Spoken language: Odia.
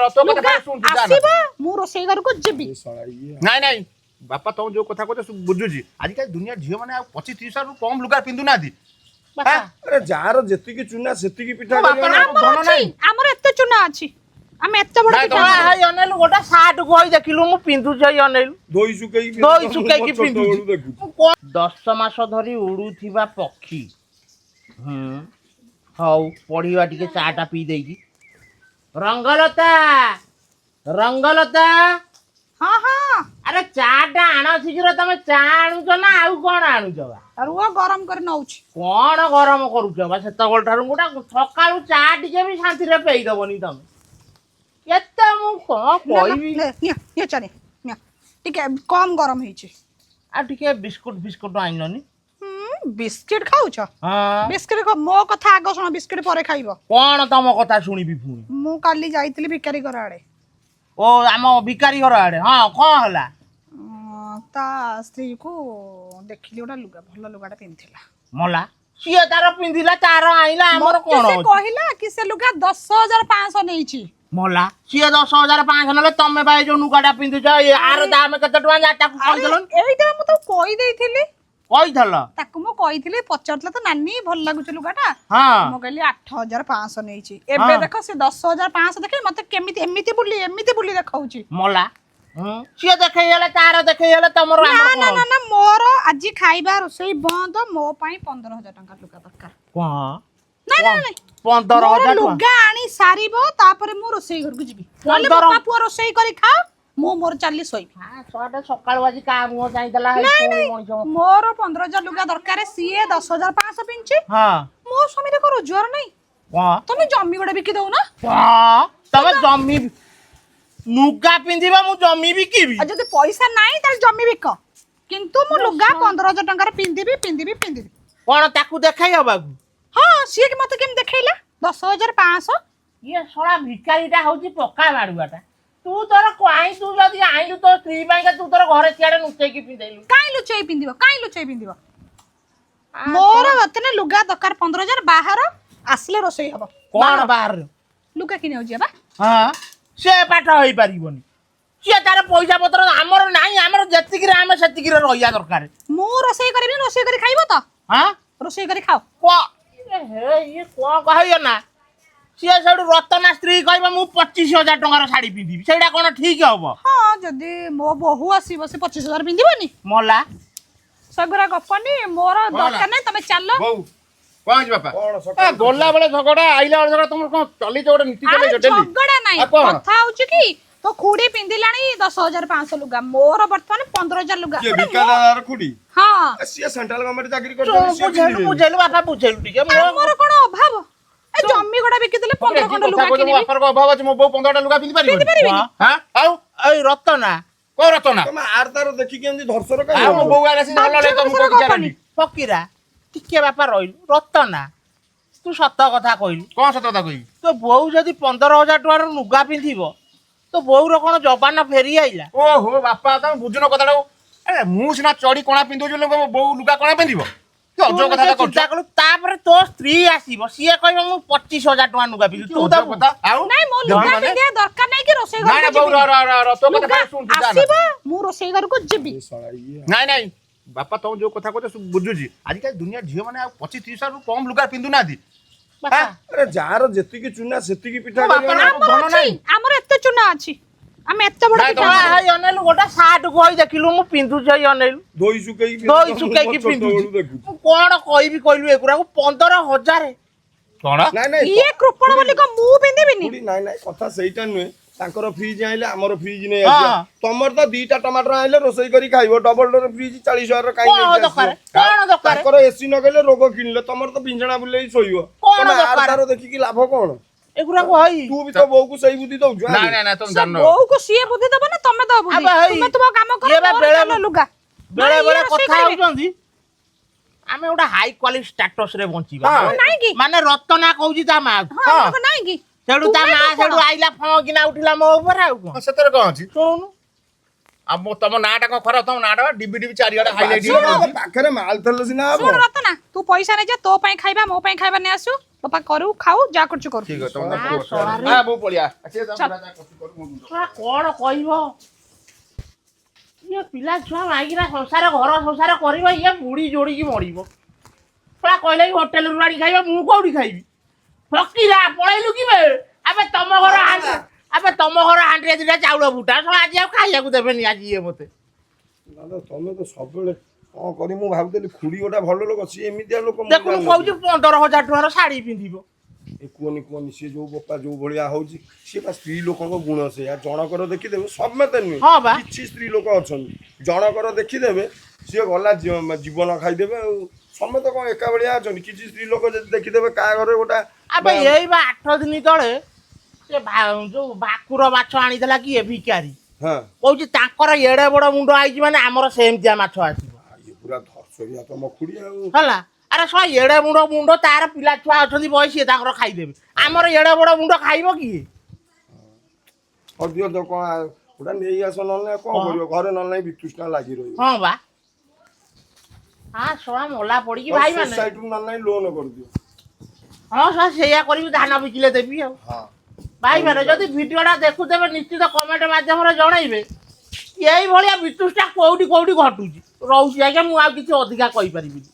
ତୋ କଥା ଲୁଗା ଖାଲି ଶୁଣୁଛୁ, ଯା ନା। ଆସିବ, ମୁଁ ରୋଷେଇ ଘରକୁ ଯିବି। ଏ ଶଳା ଇଏ। ନାଇଁ ନାଇଁ ବାପା, ତମେ ଯୋଉ କଥା କହୁଛ ସବୁ ବୁଝୁଛି। ଆଜିକାଲି ଦୁନିଆ ଝିଅ ମାନେ ଆଉ 25-30 ହଜାରରୁ କମ ଲୁଗା ପିନ୍ଧୁ ନାହାନ୍ତି। ବାପା, ଆରେ ଯାହାର ଯେତିକି ଚୁନା ସେତିକି ପିଠା ମୋ ବାପାର କରିବ ନା। ଆମର ଧନ ଅଛି, ନାହିଁ। ଆମର ଏତେ ଚୁନା ଅଛି, ଆମେ ଏତେ ବଡ ନାଇଁ, ପିଠା ତମେ- କରୁ। ହେଇ ଅନେଇଲୁ, ଗୋଟେ ସାର୍ଟ କୁ ହେଇ ଦେଖିଲୁ, ମୁଁ ପିନ୍ଧୁଛି, ହେଇ ଅନେଇଲୁ। ଦହି ଶୁଖେଇକି ଦହି ପିନ୍ଧୁଛୁ, ଶୁଖେଇକି ମୁଁ ଛୋଟ ପିନ୍ଧୁଛି। ବେଳୁ ଦେଖୁଛି। ମୁଁ କଣ 10 ମାସ ଧରି ଉଡୁଥିବା ପକ୍ଷୀ। ହୁଁ, ହଉ ପଢିବା ଟିକେ, ଚା ଟା ପିଇ ଦେଇକି। ରଙ୍ଗଲତା, ରଙ୍ଗଲତା। ହଁ ହଁ। ଆରେ ଚା ଟା ଆଣ ଶୀଘ୍ର। ତମେ ଚା ଆଣୁଛ ନା ଆଉ କଣ ଆଣୁଛ ବା? ରୁହ, ଗରମ କରି ନଉଛି। କଣ ଗରମ କରୁଛ ବା? ସେତେବେଳେ ଠାରୁ ଗୋଟା ସକାଳୁ ଚା ଟିକେ ବି ଶାନ୍ତିରେ ପେଇ ଦବନି ତମେ। କେତେ ମୁଁ କଣ କହିବି? ନେ, ନିଅ ନିଅ, ଚା ନିଅ ନିଅ। ଟିକେ କମ ଗରମ ହେଇଛି। ଆଉ ଟିକେ ବିସ୍କୁଟ ଫିସ୍କୁଟ ଆଣିଲନି? ହୁଁ, ବିସ୍କିଟ ଖାଉଛ? ହଁ। ବିସ୍କିଟ, ମୋ କଥା ଆଗ ଶୁଣ, ବିସ୍କିଟ ପରେ ଖାଇବ। କଣ ତମ କଥା ଶୁଣିବି ପୁଣି? ମୁଁ କାଲି ଯାଇଥିଲି ଭିକାରୀ ଘର ଆଡେ। ଓ, ଆମ ଭିକାରୀ ଘର ଆଡେ? ହଁ, କଣ ହେଲା? ତା ସ୍ତ୍ରୀକୁ ଦେଖିଲି, ଗୋଟେ ଲୁଗା, ଭଲ ଲୁଗାଟା ପିନ୍ଧିଥିଲା। ମଲା, ସିଏ ତାର ପିନ୍ଧିଲା, ତାର ଆଣିଲା, ଆମର ମତେ କଣ ସେ ଅଛି? କହିଲା କି ସେ ଲୁଗା 10,500 ନେଇଛି। ମଲା, ସିଏ 10,500 ନେଲେ, ତମେ ବା ଏଇ ଯୋଉ ଲୁଗାଟା ପିନ୍ଧୁଛ, ଏ ଆର ଦାମ କେତେ ଟଙ୍କା ଯା ତାକୁ ଆରେ କହିଦେଲନି? ଏଇଟା ମୁଁ ତାକୁ କହିଦେଇଥିଲି। କହିଥିଲ? ତାକୁ ମୁଁ କହିଥିଲି, ପଚାରୁଥିଲା ତ, ନାନୀ ଭଲ ଲାଗୁଛି ଲୁଗାଟା? ମୁଁ କହିଲି 8,500 ନେଇଛି। ଏବେ ଦେଖ, ସେ 10,500 ଦେଖେ ମତେ କେମିତି ଏମିତି ବୁଲି ଏମିତି ବୁଲି ଦେଖାଉଛି। ମଲା, ହୁଁ, ସିଏ ଦେଖେଇ ହେଲେ, ତାର ଦେଖେଇ ହେଲେ, ତମର ନା। ଆମର ନା କଣ? ନା ନା, ମୋର ଆଜି ଖାଇବା ରୋଷେଇ ବନ୍ଦ। ମୋ ପାଇଁ 15,000 ଟଙ୍କା ଲୁଗା ଦରକାର। କଣ? ନାଇଁ ନାଇଁ ନାଇଁ। ପନ୍ଦର ମୋର ହଜାର ଟଙ୍କା? ଲୁଗା ଆଣି ସାରିବ, ତାପରେ ମୁଁ ରୋଷେଇ ଘରକୁ ଯିବି। ନହେଲେ 15 ବାପା ପୁଅ ରୋଷେଇ କରି ଖାଅ, ମୁଁ ମୋର ଚାଲି ଶୋଇବି। ହଁ, ଶଳାଟା ସକାଳୁ ଆଜି କାହା ମୁହଁ ଚାହିଁଥିଲା? ହେଇ ନାଇଁ ପୁଣି ନାଇଁ ମଣିଷ। ମୋର 15,000 ଲୁଗା ଦରକାର। ସିଏ 10,500 ପିନ୍ଧିଛି। ମୋ ସ୍ୱାମୀର କଣ ରୋଜଗାର ନାହିଁ? କଣ? ତମେ ଜମି ଗୁଡା ବିକି ଦଉନ। କଣ? ତମେ ଜମି, ଲୁଗା ପିନ୍ଧିବ, ମୁଁ ଜମି ବିକିବି? ଆଉ ଯଦି ପଇସା ନାହିଁ ତାହେଲେ ଜମି ବିକ, କିନ୍ତୁ ମୁଁ ଲୁଗା 15,000 ଟଙ୍କାର ପିନ୍ଧିବି, ପିନ୍ଧିବି, ପିନ୍ଧିବି। କଣ ତାକୁ ଦେଖେଇ ହବାକୁ? ହଁ, ସିଏ କି ମତେ କେମିତି ଦେଖେଇଲା 10,500। ଇଏ ଶଳା ଭିକାରୀଟା ହଉଛି ପକ୍କା ବାଡୁଆଟା। ତୁ ତୋର କାଇଁ, ତୁ ଯଦି ଆଣିଲୁ ତୋ ସ୍ତ୍ରୀ ପାଇଁକା, ତୁ ତୋର ଘରେ ସିଆଡେ ଲୁଚେଇକି ପିନ୍ଧେଇଲୁ। କାଇଁ ଲୁଚେଇ ପିନ୍ଧିବ? କାଇଁ ଲୁଚେଇ ପିନ୍ଧିବ? ମୋର ବର୍ତ୍ତମାନ ଲୁଗା ଦରକାର 15,000। ବାହାର, ଆସିଲେ ରୋଷେଇ ହବ। କଣ ବାହାରେ? ଲୁଗା କିଣିବାକୁ ଯିବା। ହଁ, ସେ ପାଠ ହେଇପାରିବନି। ସିଏ ତାର ପଇସା ପତ୍ର, ଆମର ନାହିଁ। ଆମର ଯେତିକିରେ ଆମେ ସେତିକିରେ ରହିବା ଦରକାର। ମୁଁ ରୋଷେଇ କରିବି, ରୋଷେଇ କରି ଖାଇବ ତ? ହଁ। ରୋଷେଇ କରି ଖାଅ। କଣ ଏ ହେ, ଇଏ କଣ କହିବ ନା, ସିଏ ସେଇଠୁ ରତନା ସ୍ତ୍ରୀ କହିବ ମୁଁ 25,000 ଟଙ୍କାର ଶାଢୀ ପିନ୍ଧିବି, ସେଇଟା କଣ ଠିକ ହବ? ହଁ, ଯଦି ମୋ ବୋହୂ ଆସିବ, ସେ 25,000 ପିନ୍ଧିବନି? ମଲା। ସେଗୁରା ଗପନି, ମୋର କଣ ହେଲା? ଦରକାର ନାହିଁ, ତମେ ଚାଲ। ବୋଉ, କଣ ହେଇଛି ବାପା? କଣ ସକାଳୁ? ଗଲା ବେଳେ ଝଗଡା, ଆଇଲା ବେଳେ ଝଗଡା, ତମର କଣ ଚଲେଇଛ ଗୋଟେ ନୀତି? ଆରେ ଚଲେଇଛ ଡେଲି। ଝଗଡା ନାହିଁ। ଆଉ କଣ? କଥା ହଉଛି କି ତୋ ଖୁଡି ପିନ୍ଧିଲାଣି 10,500 ଲୁଗା, ମୋର ବର୍ତ୍ତମାନ 15,000 ଲୁଗା। କିଏ, ଗୋଟେ ଭିକାଦାର ଖୁଡି? ହଁ। ଆ, ସିଏ ସେଣ୍ଟ୍ରାଲ ଗଭର୍ଣ୍ଣମେଣ୍ଟ ଚାକିରି କରିଛନ୍ତି, ସିଏ ବୁଝେଇଲୁ। ପିନ୍ଧିବେନି। ବୁଝେଇଲୁ ବାପା, ବୁଝେଇଲୁ ଟିକେ ଆମର କଣ ଅଭାବ? ଏ ଜମି ଗୁଡା ବିକିଦେଲେ 15 ଖଣ୍ଡ କଥା ଲୁଗା କହୁଛ, ମୋ କିଣିବି। ବାପାର କଣ ଅଭାବ ଅଛି? ମୋ ବୋଉ 15ଟା ଲୁଗା ପିନ୍ଧି ପିନ୍ଧି ପାରିବନି? ପାରିବେନି? ହଁ, ଆଉ ଏଇ ରତନା। କଣ ରତନା? ତମେ ଆର ତାର ଦେଖିକି ଏମିତି ଧରସର କାଇଁ ଆଉ ମୋ ହଉଛ? ବୋଉ ଆଗରେ ଆସି ଭଲ ବାଜେ ତ ମୁଁ ଭାଷାରେ କହୁଛି ଗପନି। ଗ୍ୟାରେଣ୍ଟି। ଫକୀରା, ଟିକେ ବାପା ରହିଲୁ। ରତନା, ତୁ ସତ କଥା କହିଲୁ। କଣ ସତ କଥା କହିବି? ତୋ ବୋଉ ଯଦି 15,000 ଟଙ୍କାର ଲୁଗା ପିନ୍ଧିବ, ତୋ ବୋଉର କଣ ଯବାନ ଫେରି ଆଇଲା? ଓହୋ ବାପା, ତମେ ବୁଝୁନ କଥାଟାକୁ। ଆରେ ମୁଁ ସିନା ଚଢି କଣା ପିନ୍ଧୁଛି ବୋଲି ମୋ ବୋଉ ଲୁଗା କଣା ପିନ୍ଧିବ କି? ତୁ ଅଜବ ନିଜେ କଥାଟା କରୁଛ। ଚିନ୍ତା କଲୁ, ତାପରେ ତୋ ସ୍ତ୍ରୀ ଆସିବ, ସିଏ କହିବ ମୁଁ 25,000 ଟଙ୍କା ଲୁଗା ପିନ୍ଧିବି, ତୁ ଅଜବ ଦବୁ? କଥା ଆଉ ନାଇଁ, ମୋ ଦେବି ଲୁଗା ମାନେ? ପିନ୍ଧିବା ଦରକାର ନାହିଁ କି ରୋଷେଇ ନାଇଁ ଘରକୁ ନା ବୋଉ, ଯିବିନି। ର ର ର ର, ତୋ କଥା ଲୁଗା ଖାଲି ଶୁଣୁଛୁ, ଯା ନା। ଆସିବ, ମୁଁ ରୋଷେଇ ଘରକୁ ଯିବି। ଏ ଶଳା ଇଏ। ନାଇଁ ନାଇଁ ବାପା, ତମେ ଯୋଉ କଥା କହୁଛ ସବୁ ବୁଝୁଛି। ଆଜିକାଲି ଦୁନିଆ ଝିଅ ମାନେ ଆଉ 25-30 ହଜାରରୁ କମ ଲୁଗା ପିନ୍ଧୁ ନାହାନ୍ତି। ବାପା, ଆରେ ଯାହାର ଯେତିକି ଚୁନା ସେତିକି ପିଠା ମୋ କରିବ ବାପାର ନା। ଆମର ଧନ ଅଛି, ନାହିଁ। ଆମର ଏତେ ଚୁନା ଅଛି, ଆମେ ଏତେ ବଡ ନାଇଁ, ପିଠା ତମେ- କରୁ। ହେଇ ଅନେଇଲୁ, ଗୋଟେ ସାର୍ଟ କୁ ହେଇ ଦେଖିଲୁ, ମୁଁ ପିନ୍ଧୁଛି, ହେଇ ଅନେଇଲୁ। ଦହି ଶୁଖେଇକି ଦହି ପିନ୍ଧୁଛୁ, ଶୁଖେଇକି ମୁଁ ଛୋଟ ପିନ୍ଧୁଛି। ବେଳୁ ଦେଖୁଛି। ମୁଁ କଣ କହିବି କହିଲୁ ଏଗୁଡାକୁ? 15,000। କଣ? ନାଇଁ ନାଇଁ ଇଏ କୃପଣ ବୋଲି କଣ ମୁଁ ପିନ୍ଧିବିନି? ଖୁଡି, ନାଇଁ ନାଇଁ, କଥା ସେଇଟା ନୁହେଁ। ତାଙ୍କର ଫ୍ରିଜ ଆଣିଲେ, ଆମର ଫ୍ରିଜ ନେଇ ଆସିବା। ତମର ତ ଦିଟା ଟମାଟର ଆଣିଲେ ରୋଷେଇ କରି ଖାଇବ, ଡବଲ ଡୋର ଫ୍ରିଜ 40,000 କାଇଁ କଣ ନେଇକି ଦରକାର? ଆସିବ? କଣ ଦରକାର? ତାଙ୍କର ଏସି ନଗେଇଲେ ରୋଗ କିଣିଲେ, ତମର ତ ବିଞ୍ଜଣା ବୁଲେଇ ଶୋଇବ। କଣ ତମେ ଆର ଦରକାର? ତାର ଦେଖିକି ଲାଭ କଣ? ଏଗୁଡାକୁ ହେଇ ତୁ ବି ତ ବୋଉକୁ ସେଇ ବୁଦ୍ଧି ଦଉଛୁ। ନାଇଁ ନାଇଁ ନାଇଁ, ତମେ ସେ ଜାଣିନ। ବୋଉକୁ ସିଏ ବୁଦ୍ଧି ଦବ ନା ତମେ ଦବ ବୁଦ୍ଧି? ଆବେ ହେଇ, ତୁମେ ତୁମ କାମ କର, ଇଏ ବା ମୋର ବେଳେ ଚାଲ ଲୁଗା। ବେଳେ ନହେଲେ ଇଏ ବେଳେ ରୋଷେଇ କଥା କରିବେ। ହଉଛନ୍ତି, ଆମେ ଗୋଟେ ହାଇ କ୍ୱାଲିଟି ଷ୍ଟାଟସ ରେ ବଞ୍ଚିବା। ହଁ। ନାଇଁ କି? ମାନେ ରତନା କହୁଛି ତା ମା, ହଁ, ଆମର କଣ ନାଇଁ କି? ସେଠୁ ତା ତୁମେ ମା କୃପଣ। ସେଠୁ ଆଇଲା, ଫଁ କିନା ଉଠିଲା ମୋ ଉପରେ, ଆଉ କଣ? ହଁ, ସେଥିରେ କଣ ଅଛି? ଶୁଣୁନୁ। ଆଉ ମୋ ତମ ନାଁଟା କଣ ଖରାପ? ତମ ନାଁଟା ଡିବି ଡିବି ଚାରିଆଡେ ହାଇଲାଇଟ୍। ପାଖରେ ମାଲ ଥିଲେ ସିନା ହବ। ଶୁଣ ରତନା, ତୁ ପଇସା ନେଇଯା, ତୋ ପାଇଁ ଖାଇବା ମୋ ପାଇଁ ଖାଇବା ନେଇ ଆସୁ। ବାପା କରୁ ଖାଉ, ଯାହା କରୁଛୁ କରୁ। ଠିକ ଅଛି। ନା, ଶଳାରେ। ହଁ, ବୋଉ ପଳିଆ। ସେ ତା ବୁଢା ଯାହା କରୁଛି କରୁ, ମୁଁ ଶଳା କଣ କହିବ? ଇଏ ପିଲା ଛୁଆ ମାଇକିନା ସଂସାର, ଘର ସଂସାର କରିବ, ଇଏ ବୁଢ଼ୀ ଯୋଡ଼ିକି ମରିବ। ଶଳା କହିଲେ କି ହୋଟେଲରୁ ଆଣି ଖାଇବ, ମୁଁ କୋଉଠି ଖାଇବି? ଫକୀରା ପଳେଇଲୁ କି ବେ? ଆବେ ତମ ଘର ହାଣ୍ଡି, ଆବେ ତମ ଘର ହାଣ୍ଡିରେ ଦିଟା ଚାଉଳ ଫୁଟା। ଶଳା ଆଜି ଆଉ ଖାଇବାକୁ ଦେବେନି ଆଜି ଇଏ ମତେ। ଦାଦା, ତମେ ତ ସବୁବେଳେ କଣ କରି, ମୁଁ ଭାବୁଥିଲି ଖୁଡି ଗୋଟା ଭଲ ଲୋକ, ସିଏ ଏମିତିଆ ଲୋକ ମୁଁ ଦେଖୁନୁ ଜାଣିନଥିଲି। କହୁଛି 15,000 ଟଙ୍କାର ଶାଢୀ ପିନ୍ଧିବ। ଏ କୁହନି କୁହନି, ସିଏ ଯୋଉ ବୋପା ଯୋଉ ଭଳିଆ ହଉଛି, ସିଏ ବା ସ୍ତ୍ରୀ ଲୋକଙ୍କ ଗୁଣ ସେଇଆ। ଜଣକର ଦେଖିଦେବେ, ସମସ୍ତେ ନୁହେଁ, ହଁ ବା। କିଛି ସ୍ତ୍ରୀ ଲୋକ ଅଛନ୍ତି, ଜଣକର ଦେଖିଦେବେ ସିଏ ଗଲା ଜୀବନ ଖାଇଦେବେ। ଆଉ ସମସ୍ତେ କଣ ଏକା ଭଳିଆ ଅଛନ୍ତି? କିଛି ସ୍ତ୍ରୀ ଲୋକ ଯଦି ଦେଖିଦେବେ କାହା ଘରେ ଗୋଟା ଆବେ ଏଇ ବା 8 ଦିନ ତଳେ ସେ ଯୋଉ ଭାକୁର ମାଛ ଆଣିଥିଲା କିଏ ଭିକାରୀ, କହୁଛି ତାଙ୍କର ଏଡେ ବଡ ମୁଣ୍ଡ ଆଇଛି ମାନେ ଆମର ସେମିତିଆ ମାଛ ଆସିବ। ଆ, ଇଏ ପୁରା ଧର୍ଷରିଆ ତମ ଖୁଡି ଆଉ। ହେଲା, ଆରେ ଶଳା ଏଡେ ମୁଣ୍ଡ ମୁଣ୍ଡ, ତାର ପିଲା ଛୁଆ ଅଛନ୍ତି ବୟସ, ସିଏ ତାଙ୍କର ଖାଇଦେବେ, ଆମର ଏଡେ ବଡ ମୁଣ୍ଡ ଖାଇବ କିଏ? ହଉ ଦିଅ ତ, କଣ ଗୋଟା ନେଇ ଆସ, ନହେଲେ ଆଉ କଣ କରିବ? ଘରେ ନହେଲେ ନାହିଁ, ବିତୃଷ୍ଣା ଲାଗି ରହିବ। ହଁ ବା, ହଁ ଶଳା ମଲା ପଡିକି ଭାଇ ମାନେ। ସୋସାଇଟିରୁ ନହେଲେ ନାହିଁ ଲୋନ କରିଦିଅ। ହଁ ଶଳା, ସେଇଆ କରିବି, ଧାନ ବିକିଲେ ଦେବି ଆଉ। ଭାଇ ମାନେ ଯଦି ଭିଡିଓଟା ଦେଖୁଥିବେ, ନିଶ୍ଚିତ କମେଣ୍ଟ ମାଧ୍ୟମରେ ଜଣେଇବେ ଏଇଭଳିଆ ବିତୃଷ୍ଣା କୋଉଠି କୋଉଠି ଘଟୁଛି। ରହୁଛି ଆଜ୍ଞା, ମୁଁ ଆଉ କିଛି ଅଧିକା କହିପାରିବିନି।